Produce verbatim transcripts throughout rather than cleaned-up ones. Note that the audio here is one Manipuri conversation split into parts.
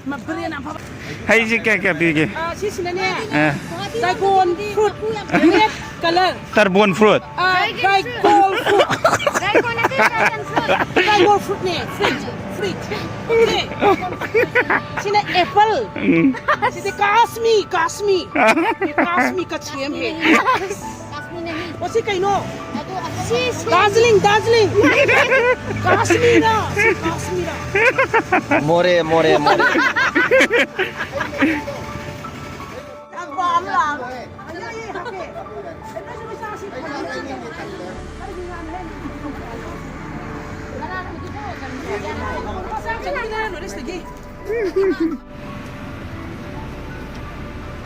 ꯃ-, ꯕ꯭ꯔꯦꯟ ꯌꯥꯝ ꯐꯕ꯫ ꯍꯩꯁꯦ ꯀꯌꯥ ꯀꯌꯥ ꯄꯤꯒꯦ? ꯑꯥ, ꯁꯤꯁꯤꯅꯅꯦ, ꯑꯦ꯫ Dragon fruit, red colour. ꯇꯔꯕꯣꯟ ꯐ꯭ꯔꯨꯠ꯫ ꯑꯥ, ꯗ꯭ꯔꯥꯒꯣꯟ ꯐ꯭ꯔꯨꯠ꯫ ꯗ꯭ꯔꯥꯒꯣꯟ ꯅꯠꯇꯦ, ꯗ꯭ꯔꯥꯒꯟ ꯐ꯭ꯔꯨꯠ꯫ ꯗ꯭ꯔꯥꯒꯣꯟ ꯐ꯭ꯔꯨꯠꯅꯦ, ꯐ꯭ꯔꯨꯠ, ꯐ꯭ꯔꯨꯠ꯫ ꯑꯣꯀꯦ? ꯁꯤꯅ ꯑꯦꯄꯜ꯫ ꯎꯝ꯫ ꯁꯤꯗꯤ ꯀꯥꯁꯃꯤ, ꯀꯥꯁꯃꯤ꯫ ꯀꯥꯁꯃꯤ ꯀ ꯁꯦꯝ ꯍꯦ꯫ ꯀꯥꯁꯃꯤ ꯅꯠꯇꯦ꯫ ꯑꯣ, ꯁꯤ ꯀꯩꯅꯣ? ꯁꯤ, ꯁꯤ꯫ ꯗꯥꯔꯖꯤꯂꯤꯡ, ꯗꯥꯔꯖꯤꯂꯤꯡ꯫ ꯀꯥꯁꯃꯤꯔ, ꯁꯤ ꯀꯥꯁꯃꯤꯔ꯫ ꯃꯣꯔꯦ, ꯃꯣꯔꯦ, ꯃꯣꯔꯦ꯫ ꯊꯛꯄ ꯑꯃ ꯂꯥꯛꯑꯒ꯫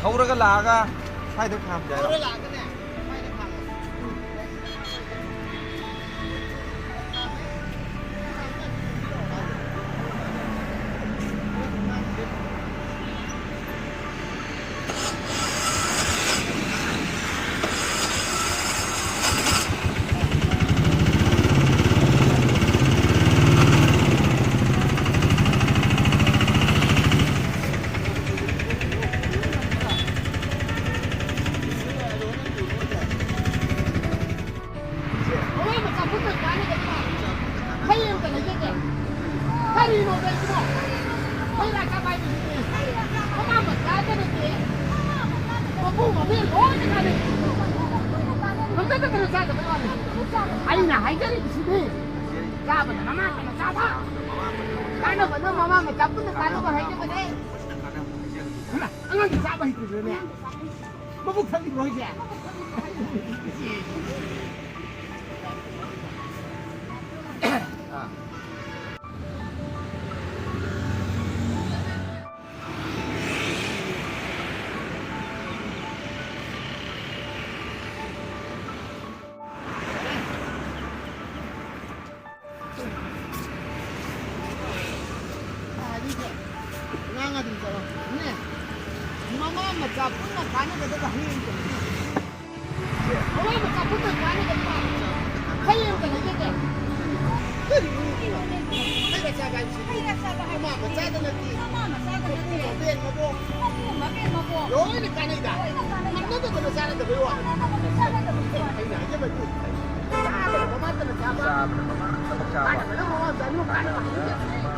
ꯍꯧꯔꯒ ꯂꯥꯛꯑꯒ ꯁ꯭ꯋꯥꯏꯗ ꯈꯥꯝꯖꯔꯣ꯫ ꯃꯃꯥ ꯃꯆꯥ ꯄꯨꯟꯅ ꯀꯥꯟꯅꯒꯗꯕ ꯍꯩ ꯑꯃꯇ ꯂꯩꯖꯗꯦ꯫ ꯀꯔꯤꯅꯣ ꯂꯩꯕꯅꯣ? ꯍꯩ ꯔꯥ ꯆꯥꯕ ꯍꯥꯏꯕꯁꯤꯗꯤ ꯃꯃꯥ ꯃꯆꯥꯗ ꯅꯠꯇꯦ, ꯃꯄꯨ ꯃꯄꯤ ꯂꯣꯏꯅ ꯀꯥꯟꯅꯩ꯫ ꯈꯛꯇ ꯅꯠꯇꯅ ꯆꯥꯗꯕꯩ ꯋꯥꯅꯤ꯫ ꯑꯩꯅ ꯍꯥꯏꯖꯔꯤꯕꯁꯤꯗꯤ ꯆꯥꯕꯅ ꯃꯃꯥ ꯃꯆꯥ ꯆꯥꯕ, ꯀꯥꯟꯅꯕꯅ ꯃꯃꯥ ꯃꯆꯥ ꯄꯨꯟꯅ ꯀꯥꯟꯅꯕ ꯍꯥꯏꯖꯕꯅꯦ꯫ ꯍꯩꯃꯥ, ꯑꯉꯥꯡꯒꯤ ꯆꯥꯕ ꯍꯩꯇ꯭ꯔꯤꯕꯅꯦ꯫ ꯃꯕꯨꯛ ꯊꯜꯂꯤꯕ꯭ꯔꯣ ꯍꯥꯏꯁꯦ? ꯉꯥꯡꯉ ꯑꯗꯨꯝ ꯆꯠꯂꯣ꯫ ꯅꯦ꯫ ꯃꯃꯥ ꯃꯆꯥ ꯄꯨꯟꯅ ꯀꯥꯟꯅꯒꯗꯕ ꯍꯌꯦꯡ ꯀꯩꯅꯣ꯫ ꯃꯃꯥ ꯃꯆꯥ ꯄꯨꯟꯅ ꯀꯥꯟꯅꯒꯗꯕ ꯍꯌꯦꯡ ꯀꯩꯅꯣ ꯂꯩꯇꯦ꯫ ꯀꯔꯤꯅꯣ? ꯍꯩ ꯔꯥ ꯆꯥꯕ ꯍꯥꯏꯕꯁꯤꯗꯤ ꯃꯃꯥ ꯃꯆꯥꯗ ꯅꯠꯇꯦ꯫ ꯃꯄꯨ ꯃꯕꯦꯟ ꯃꯕꯣꯛ꯫ ꯂꯣꯏꯅ ꯀꯥꯟꯅꯩꯗ꯫ ꯃꯥꯟꯅꯗꯕꯅ ꯆꯥꯟꯅꯗꯕꯩ ꯋꯥ꯫ ꯑꯩꯅ ꯍꯥꯏꯖꯕꯗꯤ ꯆꯥꯕꯅ ꯃꯃꯥꯇꯅ ꯆꯥꯕ꯫ ꯆꯥꯕꯅ ꯃꯃꯥ ꯊꯕꯛ ꯆꯥꯕ꯫ ꯀꯥꯟꯅꯕꯅ ꯃꯃꯥ ꯆꯥꯅꯤꯡꯕ ꯀꯥꯟꯅꯕ ꯍꯥꯏꯖꯕ꯫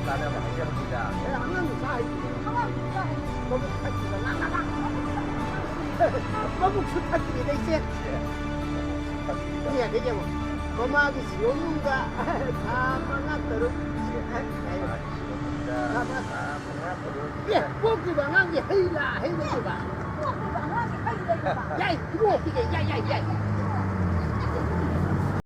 ꯀꯥꯟꯅꯕ ꯍꯥꯏꯖꯕꯅꯤꯗ꯫ ꯑꯦ, ꯑꯉꯥꯡ ꯃꯆꯥ ꯍꯥꯏꯁꯤꯗꯤ꯫ ꯃꯕꯨꯛ ꯐꯠꯇꯕ ꯉꯥꯡ ꯉꯥꯡ꯫ ꯃꯕꯨꯛꯁꯨ ꯐꯠꯇ꯭ꯔꯤꯗ ꯏꯆꯦ꯫ ꯃꯤ ꯑꯗꯩ ꯌꯦꯡꯉꯣ꯫ ꯃꯃꯥꯒꯤ ꯁꯤꯔꯣꯝꯅꯨꯡꯗ ꯊꯥ ꯃꯉꯥ ꯇꯔꯨꯛ ꯊꯥ ꯃꯉꯥ ꯇꯔꯨꯛ꯫ ꯑꯦ, ꯄꯣꯛꯇ꯭ꯔꯤꯕ ꯑꯉꯥꯡꯒꯤ ꯍꯩ ꯂꯥ ꯍꯩ ꯂꯩꯕ꯫ ꯄꯣꯛꯇ꯭ꯔꯤꯕ ꯑꯉꯥꯡꯒꯤ ꯍꯩ ꯂꯩꯕ꯫ ꯌꯥꯏ, ꯏꯕꯨꯡꯉꯣ ꯄꯤꯒꯦ, ꯌꯥꯏ, ꯌꯥꯏ, ꯌꯥꯏ꯫